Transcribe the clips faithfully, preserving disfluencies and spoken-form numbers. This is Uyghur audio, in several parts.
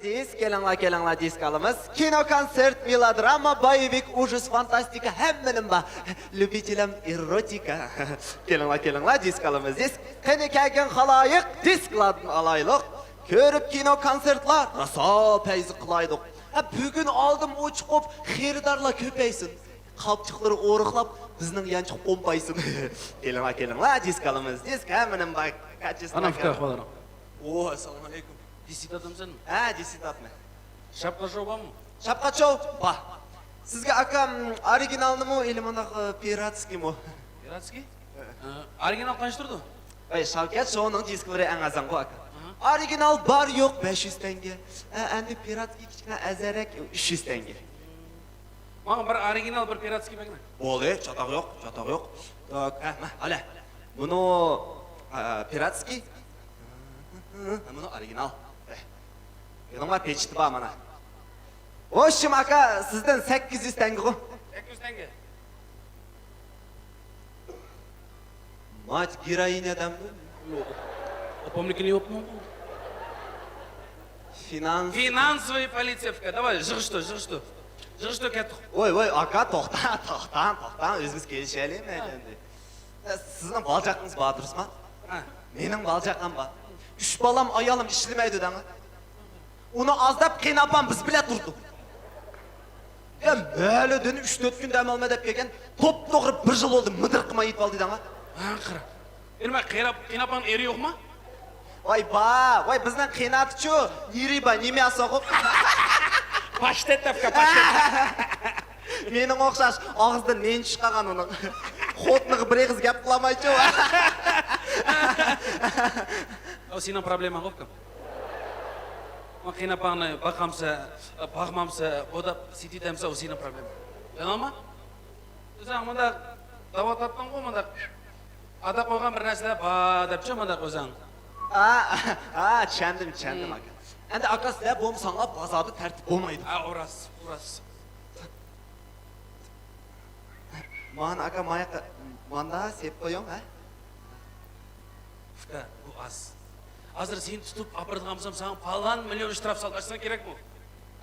دىسك، كېلىڭلار، كېلىڭلار، دىسك ئالىمىز. كىنو، كونسېرت، مېلودراما، بايۋىك، ئۇژۇس، فانتاستىكا، ھەممىنىم بار. ليۇبىتېلام ئېروتىكا. كېلىڭلار، كېلىڭلار، دىسك ئالىمىز، دىسك. قېنى كەلگىن خالايىق، دىسكلاردىن ئالايلۇق. كۆرۈپ كىنو، كونسېرتلار، راسا پەيزى قىلايلۇق. ھە، بۈگۈن ئالدىم ئوچۇقۇپ، خېرىدارلار كۆپەيسۇن. قاپچۇقلىرى ئورۇقلاپ، بىزنىڭ يانچۇق قومپايسۇن. كېلىڭلار، كېلىڭلار، دىسك ئالىمىز، دىسك، ھەممىنىم بار. كاچىسىنا ئانا ئۇكا، كار. ئەھۋاللىرىڭ؟ ئو، ئەسسالامۇ ئەلەيكۇم. دىسك ساتامسەنمۇ؟ ھە، دىسك ساتىمەن. شاپقا شو بارمۇ؟ شاپقا شو بار. سىزگە ئاكام ئورىگىنالنىمۇ، ئىلى مۇنداق، ئى، پىراتسكىيمۇ؟ پىراتسكىي؟ ئە، ئورىگىنال قانچە تۇرىدۇ؟ ۋاي، شاۋكەت، شونىڭ دىسكلىرى ئەڭ ئەرزانغۇ، ئاكا. ئاھا. ئورىگىنال بار يوق بەش يۈز تەڭگە. ئە، ئەمدى پىراتسكىي كىچىككىنە ئەرزانراق، ئۈچ يۈز تەڭگە. ماڭا بىر ئورىگىنال، بىر پىراتسكىي بەرگىنە. بولدى، چاتاق يوق، چاتاق يوق. تاك، ھە، مە، ئەلە. بۇنى، ئە، پىراتسكىي. مۇنى ئورىگىنال. ئە. يېنىڭدا پېچىتى بار مانا. ھوشۇم ئاكا، سىزدىن سەككىز يۈز تەڭگىغۇ. سەككىز يۈز تەڭگە. مات گېروئىن ئادەمدۇ. ئوپامنىڭكىنى يوقمۇ؟ فىنانس. فىنانسوۋىي پولىتسىيە، ئۇكا. داۋاي، يىغىشتۇر، يىغىشتۇر. يىغىشتۇر، كەتتۇق. ۋاي، ۋاي، ئاكا، توختاڭ، توختاڭ، توختاڭ. ئۆزىمىز كېلىشەيلى، ھە. مەيلى ئەمدى. ئە، سىزنىڭ بالا-چاقىڭىز بار، دۇرۇسمۇ؟ ھە. مېنىڭ بالا-چاقام بار. ئۈچ بالام، ئايالىم ئىشلىمەيدۇ دەڭ. ئۇنى ئاز دەپ قېيىنئاپام بىز بىلەن تۇرىدۇ. يا، مەھەللىدىن ئۈچ تۆت كۈن دەم ئالما دەپ كەلگەن، توپتوغرا بىر يىل بولدى، مىدىرقىماي يېتىۋالدى دەڭ. ھە، قارا. ئېنى مانا قېيىنئاپ-، قېيىنئاپاڭنىڭ ئېرى يوقمۇ؟ ۋاي، بار. ۋاي، بىزنىڭ قېيىنئاتىچۇ، نېرى بار، نېمە ياساغۇ؟ پاشتەت دەپكە، پاشتەت. مېنىڭ ئوخشاش، ئاغزىدىن نېنى چىقارغان ئۇنىڭ. خوتۇنىغا بىر ئېغىز گەپ قىلالمايچۇ. ئۇ سېنىڭ پروبلېماڭغۇ، ئۇكام. قېيىنئاپاڭنى باقامسە، باقمامسە، بۇ دەپ سېتىۋېتەمسە، ئۇ سېنىڭ پروبلېماڭ. بىلەڭمۇ؟ ئۆزۈڭ مۇنداق داۋا تاپتىڭغۇ، مۇنداق ئادا قويغان بىر نەرسىلەر بار دەپچۇ، مۇنداق ئۆزۈڭ. ھا، ھا، چۈشەندىم، چۈشەندىم، ھىم. ئاكا. ئەمدى ئاكا، سىلەر بولمىساڭلار بازاردا تەرتىپ بولمايدۇ. ھە، ئۇ راست، ئۇ راست. مانا ئاكا، ماياققا ماندا سېلىپ قويۇڭ، ھە؟ ئۇكا، بۇ ئاز. ھازىر سېنى تۇتۇپ ئاپىرىدىغان بولسام، ساڭا پالان مىليون شتراف سالدۇرساڭ كېرەكمۇ؟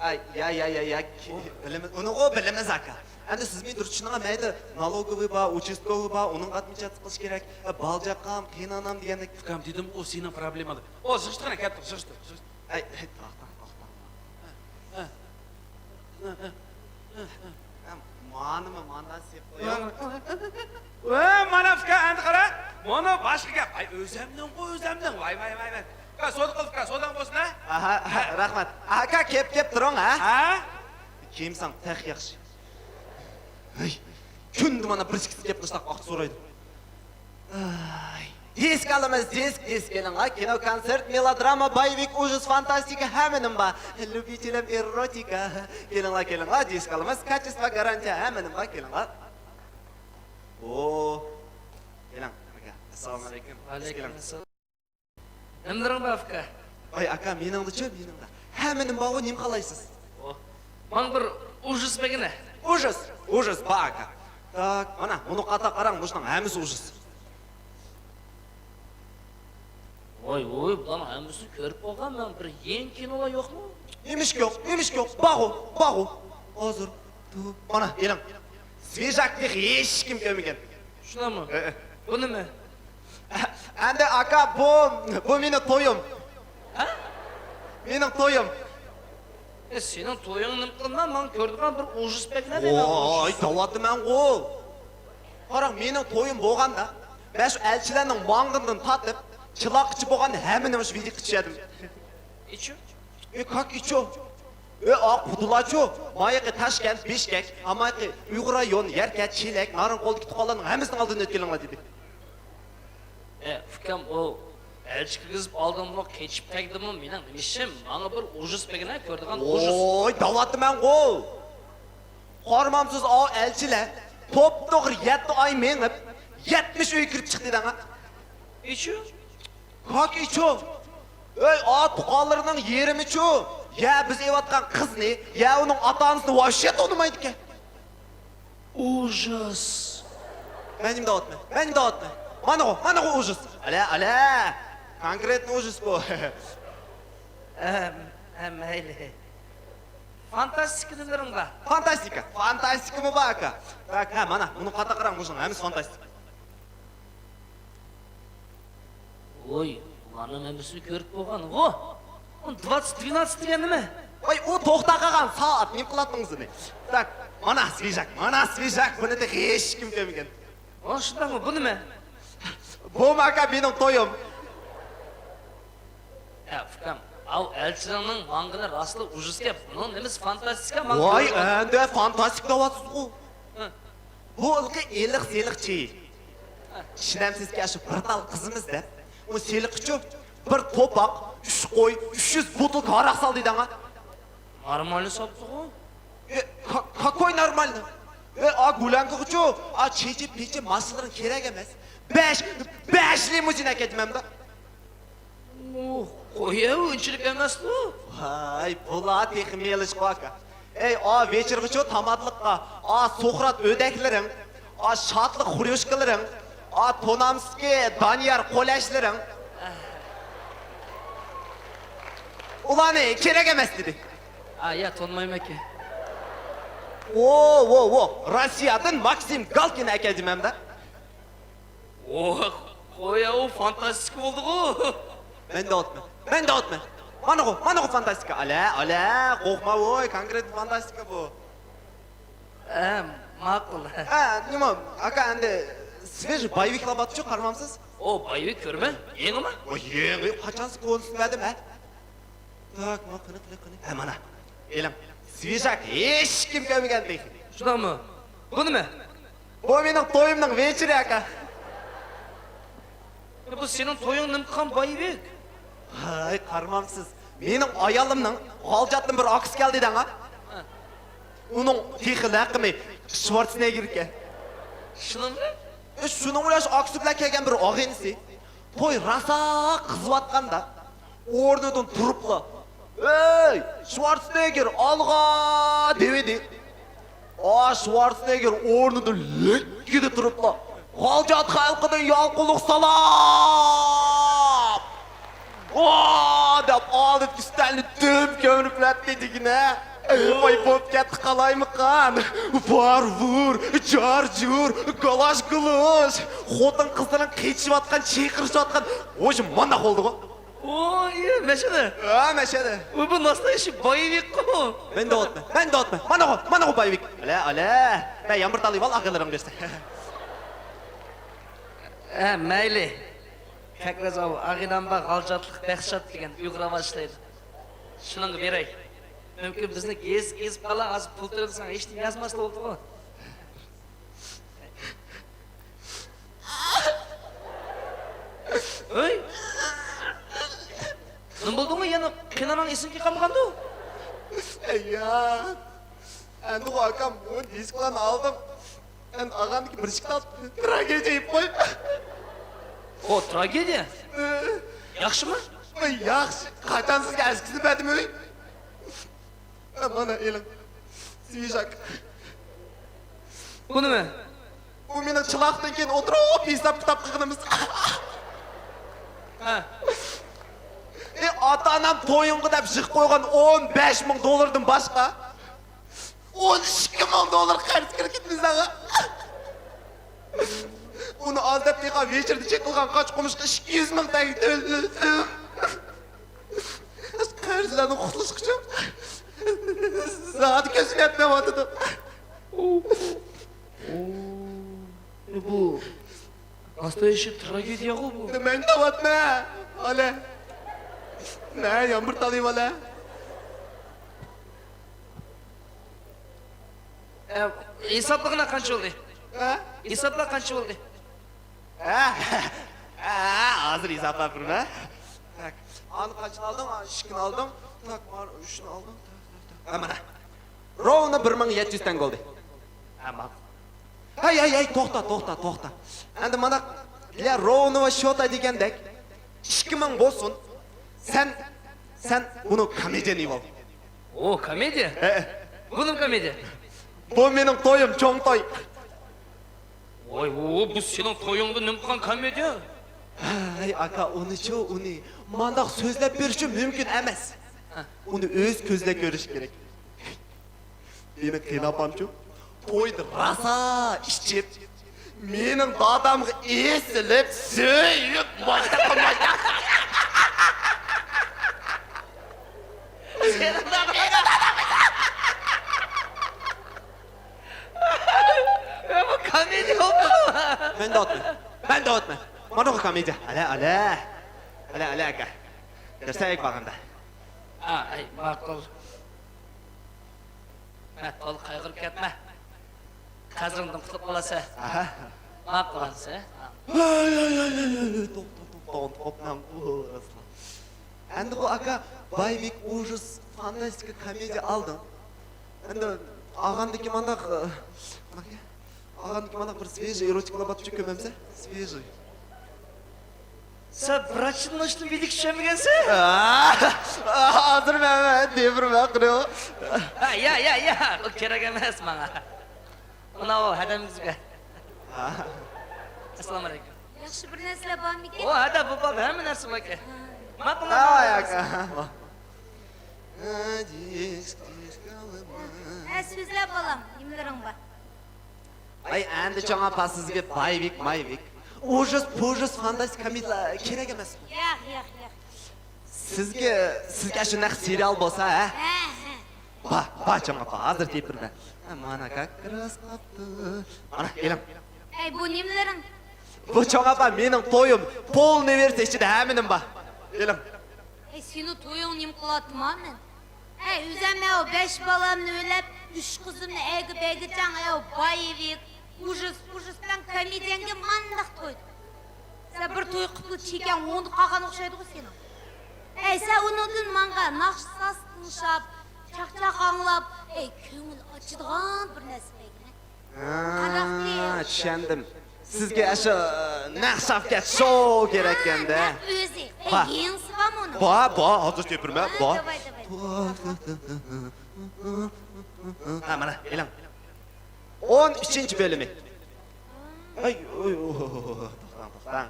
ئاي، يا، يا، يا، يا، كى-، بىلىمىز، ئۇنىغۇ بىلىمىز، ئاكا. ئەمدى سىز مېنى دۇرۇس چۈشىنىڭ، مەيلى، نالوگوۋىي بار، ئۇچاستكوۋىي بار، ئۇنىڭغا ئادمىنىستراتسىيە قىلىش كېرەك. ئە، بالىجاقام، قېيىنئانام دېگەندەك. ئۇكام، دېدىمغۇ، سېنىڭ پروبلېماڭ دەپ. ئو، يىغىشتۇرغىنە، كەتتۇق، يىغىشتۇر، يىغىشتۇر. ئەي، ئەي، توختاڭ، توختاڭ. ھە. ھە. ھە. ھە. مانىمۇ ماندا سېلىپ قويۇڭ. ۋە، مانا ئۇكا، ئەمدى قارا. مانا باشقا گەپ. ئاي، ئۆزەمنىڭغۇ، ئۆزەمنىڭ. ۋاي، ۋاي، ۋاي، ۋاي. ئۇكا، سودا قىل، ئۇكا، سوداڭ بولسۇن، ھە؟ ئاھا، ھە، رەھمەت. ئاكا، كەپ، كەپ تۇرۇڭ، ھە؟ ھە؟ كىيىمسەڭ تېخى ياخشى. ھەي، كۈندە مانا بىر ئىككىسى گەپ قىلىشتاق ئاقچا سورايدۇ. ئاي. دىسك ئالىمىز، دىسك، دىسك كېلىڭلار. كىنو، كونسېرت، مېلودراما، بايۋىك، ئۇژۇس، فانتاستىكا، ھەممىنىم بار. ليۇبىتېلام ئېروتىكا. كېلىڭلار، كېلىڭلار، دىسك ئالىمىز. كاچېستۋو گارانتىيە، ھەممىنىم بار، كېلىڭلار. ئو. كېلىڭ، ئاكا. ئەسسالامۇ ئەلەيكۇم. ۋەئەلەيكۇم ئەسسالام. نېمىلىرىڭ بار، ئۇكا؟ ۋاي، ئاكا، مېنىڭدىچۇ، مېنىڭدە. ھەممىنىم بارغۇ، نېمە خالايسىز؟ ئو، ماڭا بىر ئۇژۇس بەرگىنە. ئۇژۇس، ئۇژۇس بار، ئاكا. تاك، مانا، مۇنۇ قاتاق قاراڭ، مۇشۇنىڭ ھەممىسى ئۇژۇس. ۋاي، ۋاي، بۇلارنىڭ ھەممىسىنى كۆرۈپ بولغان مەن، بىر يېڭى كىنولار يوقمۇ؟ نېمىشقا يوق، نېمىشقا يوق؟ بارغۇ، بارغۇ. ھازىر، تۇ، مانا، ئېلىڭ. سۋېژاكنى ھېچكىم كۆرمىگەن. شۇنداقمۇ؟ ئە، ئە. بۇ نېمە؟ ئەمدى ئاكا، بۇ، بۇ مېنىڭ تويۇم. ھە؟ مېنىڭ تويۇم. ئە، سېنىڭ تويۇڭنى نېمە قىلىمەن؟ ماڭا كۆرىدىغان بىر ئۇژۇس بەرگىنە دەيمەن. ۋاي، دەۋاتىمەنغۇ. قاراڭ، مېنىڭ تويۇم بولغاندا، مەن شۇ ئەلچىلەرنىڭ ماڭغىنىدىن تارتىپ، چىلاققىچە بولغان ھەممىنى مۇشۇ ۋىدىكقا چۈشۈردۈم. ئىچۇ؟ ئۆي، كاك ئىچۇ. ئۆي، ئاق خۇدۇلاچۇ. مايىقى تاشكەنت، بىشكەك، ھامايىقى ئۇيغۇر رايون، يەركە، چېلەك، نارىنقولدىكى تۇغقانلارنىڭ ھەممىسىنىڭ ئالدىدىن ئۆتكىلىڭلار دېدى. ئە، ئۇكام، ئۇ ئەلچى كىرگۈزۈپ ئالدىمغۇ، قېچىپ كەتتىمۇ، مېنىڭ نېمە ئىشىم؟ ماڭا بىر ئۇژۇس بەرگىنە، كۆرىدىغان ئۇژۇس. ۋوي، دەۋاتىمەنغۇ. قارىمامسىز، ئاۋۇ ئەلچىلەر توپتوغرا يەتتە ئاي مېڭىپ، يەتمىش ئۆي كىرىپ چىقتى دەڭە. ئىچۇ؟ كاك ئىچۇ. ئۆي، ئا، تۇغقانلىرىنىڭ يېرىمىچۇ؟ يا بىز ئېۋاتقان قىزنى، يا ئۇنىڭ ئاتا-ئانىسىنى ۋاھشىيەت تونۇمايدىكەن. ئۇژۇس. مەن نېمە دەۋاتىمەن؟ مەن نېمە دەۋاتىمەن؟ مانىغۇ، مانىغۇ ئۇژۇس. ئەلە، ئەلە. كونكرېتنىي ئۇژۇس بۇ. ئەم، ھە، مەيلى. فانتاستىكا نېمىلىرىڭ بار؟ فانتاستىكا. فانتاستىكىمۇ بار، ئاكا. بەك، ھە، مانا، بۇنى قاتا قاراڭ، بۇنىڭ ھەممىسى فانتاستىكا. ۋوي، بۇلارنىڭ ھەممىسىنى كۆرۈپ بولغانغۇ. ئۇ двадцать двенадцать دېگەن نېمە؟ ۋاي، ئۇ توختاپ قالغان سائەت، نېمە قىلاتتىڭىز ئۇنى؟ بەك، مانا سۋېژاك، مانا سۋېژاك، بۇنى تېخى ھېچكىم كۆرمىگەن. ئۇ شۇنداقمۇ؟ بۇ نېمە؟ بۇمۇ، ئاكا، مېنىڭ تويۇم. يا، ئۇكام، ئاۋۇ ئەلچىنىڭنىڭ ماڭغىنى راستلا ئۇجۇسكەن. بۇنىڭ نېمىسى فانتاستىكا، ماڭغىنى؟ ۋاي، ئەندە فانتاستىكا دەۋاتسىزغۇ. ھە. بۇ ھېلىقى ئېلىق-سېلىق چېيى. ھە. چۈشىنەمسىزكى، ئاشۇ بىر تال قىزىمىز دەپ، ئۇ سېلىققىچۇ بىر توپاق، ئۈچ قوي، ئۈچ يۈز بوتۇلكا ھاراق سالدى دەڭا. نورمالنى ساپتىغۇ. ئە، ق-، قاكوي نورمالنى؟ ئە، ئا گۇلەنكىغۇچۇ، ئا چېچى-پېچى ماشىنىلىرىڭ كېرەك ئەمەس. بەش، بەش لىمۇزىن ئەكەتمەمدە. ئۇھ، قويە، ئۇنچىلىك ئەمەسقۇ. ۋاي، بۇلار تېخى مېلىشقۇ ئاكا. ئەي، ئا ۋېچىرغىچۇ تامادلىققا، ئا سۇخرات ئۆدەكلىرىڭ، ئا شادلىق خرۇشكىلىرىڭ، ئا تونامسكى دانىيار قولەشلىرىڭ. ئۇلارنى كېرەك ئەمەس دېدى. ئا، يا، تونمايمەنكى. ۋو، ۋو، ۋو، روسىيەدىن ماكسىم گالكىن ئەكەلدىم ئەمدى. ۋوھ، قويە، ئۇ فانتاستىكا بولدىغۇ. مەن دەۋاتىمەن، مەن دەۋاتىمەن. مانىغۇ، مانىغۇ فانتاستىكا. ئالە، ئالە، قورقما ۋوي، كونكرېت فانتاستىكا بۇ. ھە، ماقۇل. ھە، نېمە، ئاكا، ئەندى سۋېژ بايۋىكلار باتچۇ، قارىمامسىز؟ ئو، بايۋىك كۆرمە، يېڭىما؟ ئو، يېڭى، قاچانسى كونىسىنى بەردىم، ھە؟ تاك، ما، قېنى، قېنى، قېنى. ھە، مانا، ئېلىڭ. سۋېژاك، ھېچكىم كۆرمىگەن تېخى. شۇنداقمۇ؟ بۇ نېمە؟ بۇ مېنىڭ تويۇمنىڭ ۋېچىرى، ئاكا. يا، بۇ سېنىڭ تويۇڭ نېمە قىلغان بايۋىك؟ ھاي، قارىمامسىز. مېنىڭ ئايالىمنىڭ غالجاتتىن بىر ئاكىسى كەلدى دەڭا. ئۇنىڭ تېخى لەقىمى شۋارتسنېگگېر ئىكەن. شۇنىڭ بىلەن؟ ئە، شۇنىڭ بىلەن شۇ ئاكىسى بىلەن كەلگەن بىر ئاغىنىسى توي راسا قىزىۋاتقاندا ئورنىدىن تۇرۇپلا، «ھەي، شۋارتسنېگگېر، ئالغا!» دېۋىدى. ئا شۋارتسنېگگېر ئورنىدىن لىككىدە تۇرۇپلا، «غالجات خەلقىدىن يالقۇنلۇق سالام!» «ۋا!» دەپ ئالدىدىكى ئۈستەلنى دۈم كۆمۈرۈپ ئەتتى دېگىنە. ۋاي، بوپ كەتتى قالايمىقان. ۋار-ۋۇر، جار-جۇر، گالاش-گۇلۇش. خوتۇن-قىزلارنىڭ قېچىشىۋاتقان، چىقىرىشىۋاتقان، ۋوي، مانداق بولدىغۇ. ۋوي، مەشەدە. ھە، مەشەدە. ۋوي، بۇ ناستايشى بايۋىكقۇ. مەن دەۋاتىمەن، مەن دەۋاتىمەن. مانىغۇ، مانىغۇ بايۋىك. ئەلە، ئەلە. مەن يامبۇر تالىۋال ئاغىلىرىڭ كۆرسە. ھە، مەيلى. كەكرەز ئاۋۇ، ئاغىنەم بار، غالجاتلىق بەخشات دېگەن ئۇيغۇر ئاۋاز ئىشلەيدۇ. شۇنىڭغا بېرەي. مۇمكىن بىزنى گېزىپ، گېزىپ قالا، ھازىر پۇل تۆلىسەڭ ھېچنېمە يازماسلا بولدىغۇ. ھەي! نېمە بولدۇڭ يەنە؟ قېنىڭ ئېسىڭگە قالمىغاندۇ؟ ئەييا! ئەندىغۇ ئاكام، بۇ دىسكىلارنى ئالدىم. ئەن ئاغامدىكى بىر ئىككى تال تراگېدىيە يېپىپ قوي. ئو، تراگېدىيە؟ ياخشىمۇ؟ ۋاي، ياخشى. قاچان سىزگە ئەسكىسىنى بەردىم ئۆي؟ مانا ئېلىڭ. سۋېژاك. بۇ نېمە؟ بۇ مېنىڭ چىلاقتىن كېيىن ئولتۇرۇپ ھېساب-كىتاب قىلغىنىمىز. ھە. ئى، ئاتا-ئانام تويۇڭغا دەپ يىغىپ قويغان ئون بەش مىڭ دوللاردىن باشقا، ئون ئىككى مىڭ دوللار قەرز كىرىپ كېتىمىز دەڭا. ئۇنى ئاز دەپ تېخى ۋېچىردا چېقىلغان قاچا-قومۇشقا ئىككى يۈز مىڭ تەڭگە تۆلىدىم. قەرزلەردىن قۇتۇلۇشقىچە زادى كۆزۈم يەتمەيۋاتىدۇ. بۇ ناستايشى تراگېدىيەغۇ بۇ. مەن دەۋاتمە، ئالە. مەن يامبۇر تالىۋالە. ئە، ھېسابلىغىنا قانچە بولدى؟ ھە؟ ھېسابلا قانچە بولدى؟ ھە؟ ھە، ھازىر ھېسابلاپ بېرىمەن. تاك، ئانى قانچىنى ئالدىڭ؟ ئا، ئىككىنى ئالدىڭ. تاك، مانا ئۈچنى ئالدىڭ. تاك، تاك، تاك. ھە، مانا. روۋنو بىر مىڭ يەتتە يۈز تەڭگە بولدى. ھە، ماقۇل. ھەي، ھەي، ھەي، توختا، توختا، توختا. ئەمدى مانا، для ровного счёта دېگەندەك، ئىككى مىڭ بولسۇن. سەن، سەن بۇنى كومېدىيەنى ئېلىۋال. ئو، كومېدىيە؟ ھە. بۇ نېمە كومېدىيە؟ بۇ مېنىڭ تويۇم، چوڭ توي. ۋاي، ئۇ، بۇ سېنىڭ تويۇڭدا نېمە قىلغان كومېدىيە؟ ھەي، ئاكا، ئۇنىچۇ، ئۇنى مانداق سۆزلەپ بېرىشىم مۇمكىن ئەمەس. ئۇنى ئۆز كۆزى بىلەن كۆرۈش كېرەك. مېنىڭ قېيىنئاپامچۇ؟ تويدا راسا ئىچىپ، مېنىڭ دادامغا ئېسىلىپ، سۆيۈپ، مايدا قىلمايدا. بۇ كومېدىيە بولدىمۇ؟ مەن دەۋاتىمەن. مەن دەۋاتىمەن. مانا بۇ كومېدىيە. ئەلە، ئەلە. ئەلە، ئەلە ئاكا. كۆرسەك بارغاندا. ئاي، ماقۇل. مە، تولا قايغۇرۇپ كەتمە. قەزرىڭدىن قۇتۇلۇپ قالاسەن. ئاھا. ماقۇل ئەمىسە. ئاي، ئاي، ئاي، ئاي، ئاي، توختاڭ، توختاڭ، توختاڭ. ئۇ، راسلا. ئەمدى بۇ ئاكا بايۋىك ئۇجۇس فانتاستىكا كومېدىيە ئالدىڭ. ئەمدى ئاغاندىكى مانداق، ئاغاندىكى مانداق بىر سۋېژىي ئېروتىكىلار بارچۇ، كۆرمەمسەن؟ سۋېژىي. سەن ۋراچتىن ئاشتىن بىلىك چۈشەنمىگەنسەن؟ ھازىر مەن، مەن دېۋىرمەن قىلىۋ. ھە، يا، يا، يا، ئۇ كېرەك ئەمەس ماڭا. مانا ئۇ ھەدەمگە. ئەسسالامۇ ئەلەيكۇم. ياخشى بىر نەرسىلەر بارمىكىن؟ ئۇ ھەدە بۇ باب ھەممە نەرسە باركەن. ماقۇل. ھە، سۆزلە بالام، نېمىلىرىڭ بار؟ ئاي، ئەمدى چوڭ ئاپا سىزگە بايۋىك، مايۋىك، ئۇجۇس، پۇجۇس، فانتاستىك كومېدىيە كېرەك ئەمەس. ياق، ياق، ياق. سىزگە، سىزگە شۇنداق سېرىيال بولسا، ھە؟ ھە، ھە. با، با، چوڭ ئاپا، ھازىر تېپىرمەن. ھە، مانا كاكراس قاپتۇ. مانا، ئېلىڭ. ئەي، بۇ نېمىلىرىڭ؟ بۇ چوڭ ئاپا، مېنىڭ تويۇم. پولنىي ۋېرسىيە، ئىچىدە ھەممە نېمە بار. ئېلىڭ. ئەي، سېنىڭ تويۇڭ نېمە قىلاتتىم مەن؟ ئەي، ئۆزۈم ئەۋ بەش بالامنى ئۆيلەپ، ئۈچ قىزىمنى ئەگە بەگىچاڭ ئەۋ بايۋىك، ئۇجۇس، ئۇجۇس بىلەن كومېدىيەڭگە مانداق تويدۇم. سەن بىر توي قىپلا چېكەڭ ئوڭدا قالغان ئوخشايدىغۇ سېنىڭ. ئەي، سەن ئۇنىڭدىن ماڭغا ناخشا ساز تىڭشاپ، چاقچاق ئاڭلاپ، ئەي، كۆڭۈل ئاچىدىغان بىر نەرسە بەرگىنە. ھا، چۈشەندىم. سىزگە ئاشۇ نەق شاۋكەت شوۋ كېرەككەندە. نەق ئۆزى. ئەي، با. يېڭىسى بارمۇ ئۇنىڭ؟ با، با، ھازىر تېپىرمەن، ھا، با. داۋاي، داۋاي. ھا، مانا، ئېلىڭ. ئون ئۈچىنچى بۆلۈمى. ئاي، ئوي، ئوي، توختاڭ، توختاڭ.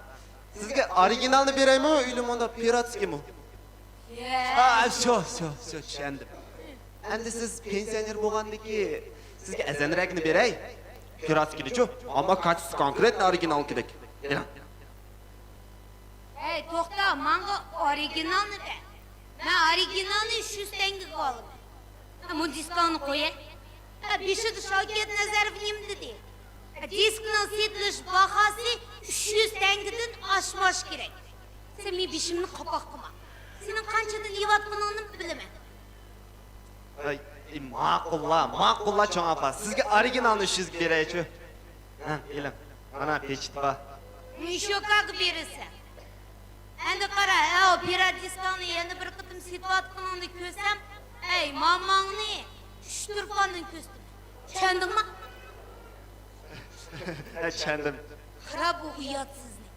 سىزگە ئورىگىنالنى بېرەيمۇ، يولى مۇندا پىراتسكىيمۇ؟ ھا، شۇ، شۇ، شۇ، چۈشەندىم. ئەمدى سىز پېنسىيونېر بولغاندىكى سىزگە ئەرزانراقنى بېرەي. پىراتسكىينىچۇ، ئەمما كاچېستۋو كونكرېتنو ئورىگىنال كېرەك. ئېلىڭ. ھەي، توختا، ماڭا ئورىگىنالنى بەر. مەن ئورىگىنالنى ئۈچ يۈز تەڭگىگە ئالىمەن. ھە، مۇ دىسكاڭنى قويە. ھە، بېشىدا شاۋكەت نەزەروف نېمە دېدى؟ ھە، دىسكنىڭ سېتىلىش باھاسى ئۈچ يۈز تەڭگىدىن ئاشماش كېرەك. سەن مېنىڭ بېشىمنى قاپاق قىلما. سېنىڭ قانچىدىن ئېلىۋاتقىنىڭنىمۇ بىلىمەن. ئاي، ئى، ماقۇللا، ماقۇللا، چوڭ ئاپا. سىزگە ئورىگىنالنى ئۈچ يۈزگە بېرەيچۇ. ھە، ئېلىڭ. مانا، پېچىتى بار. مىشوكاغا بېرىسەن. ئەمدى قارا، ئەو پىراتسكىينى يەنە بىر قېتىم سېتىۋاتقىنىڭنى كۆرسەم، ئەي، ماماڭنى ئۈچ تۇرپاندىن كۆرسىتىمەن. چۈشەندىڭمۇ؟ ھە، چۈشەندىم. قارا بۇ ئۇياتسىزنى.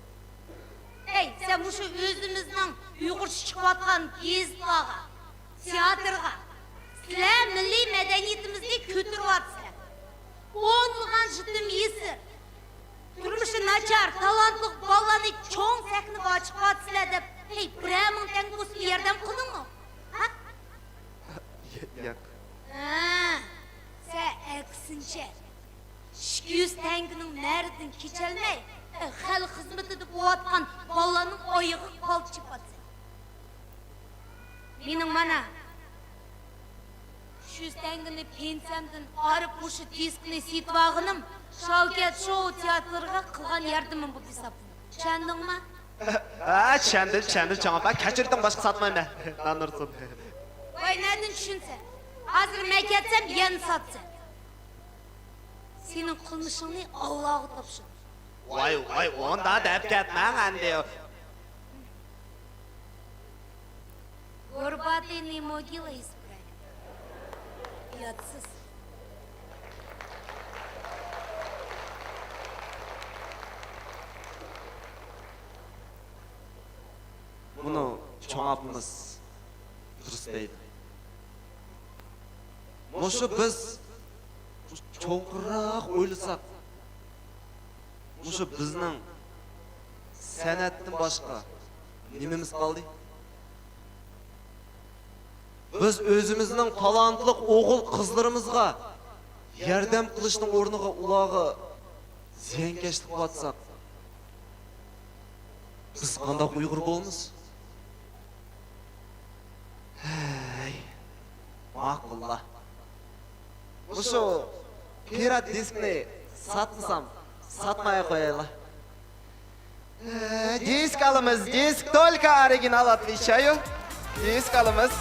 ھەي، سەن مۇشۇ ئۆزىمىزنىڭ ئۇيغۇرچە چىقىۋاتقان گېزىتلارغا، تىياتىرغا، سىلەر مىللىي مەدەنىيىتىمىزنى كۆتۈرۈۋاتىسىلەر. ئونلىغان يېتىم يېسىر، تۇرمۇشى ناچار، تالانتلىق بالىلارنى چوڭ سەھنىگە ئاچىقىۋاتىسىلەر دەپ، ھەي، بىرەر مىڭ تەڭگە بولسىمۇ ياردەم قىلدىڭمۇ؟ ھە؟ ياق. ھە، سەن ئەكسىنچە، ئىككى يۈز تەڭگىنىڭ مەردىن كېچەلمەي، خەلق خىزمىتىدە بولۇۋاتقان بالىلارنىڭ ئايىغىغا پالتا چېپىۋاتىسەن. مېنىڭ مانا ئۈچ يۈز تەڭگىنى پېنسىيەمدىن ئايرىپ، مۇشۇ دىسكنى سېتىۋالغىنىم شاۋكەت شوۋ تىياتىرىغا قىلغان ياردىمىم بولۇپ ھېسابلىنىدۇ. چۈشەندىڭمۇ؟ ھە، چۈشەندىم، چۈشەندىم، چوڭ ئاپا. كەچۈردۈڭ، باشقا ساتمايمەن. نان ئۇرسۇن. ۋاي، نەدىن چۈشىنىسەن؟ ھازىر مەن كەتسەم، يەنە ساتىسەن. سېنىڭ قىلمىشىڭنى ئاللاغا تاپشۇر. ۋاي، ۋاي، ئۇنداق دەپ كەتمەڭ ئەمدى. Горбатый не могила исправит. ياتسىز. بۇنى چوڭ ئاپىمىز دۇرۇس دەيدۇ. مۇشۇ بىز چوڭقۇرراق ئويلىساق، مۇشۇ بىزنىڭ سەنئەتتىن باشقا نېمىمىز قالدى؟ بىز ئۆزىمىزنىڭ تالانتلىق ئوغۇل قىزلىرىمىزغا ياردەم قىلىشنىڭ ئورنىغا ئۇلارغا زىيانكەشلىك قىلىۋاتساق، بىز قانداق ئۇيغۇر بولىمىز؟ ھەي، ماقۇللا. مۇشۇ پىرات دىسكنى ساتمىسام، ساتماي قويايلا. Disk alımız, disk только оригинал, отвечаю. Disk alımız.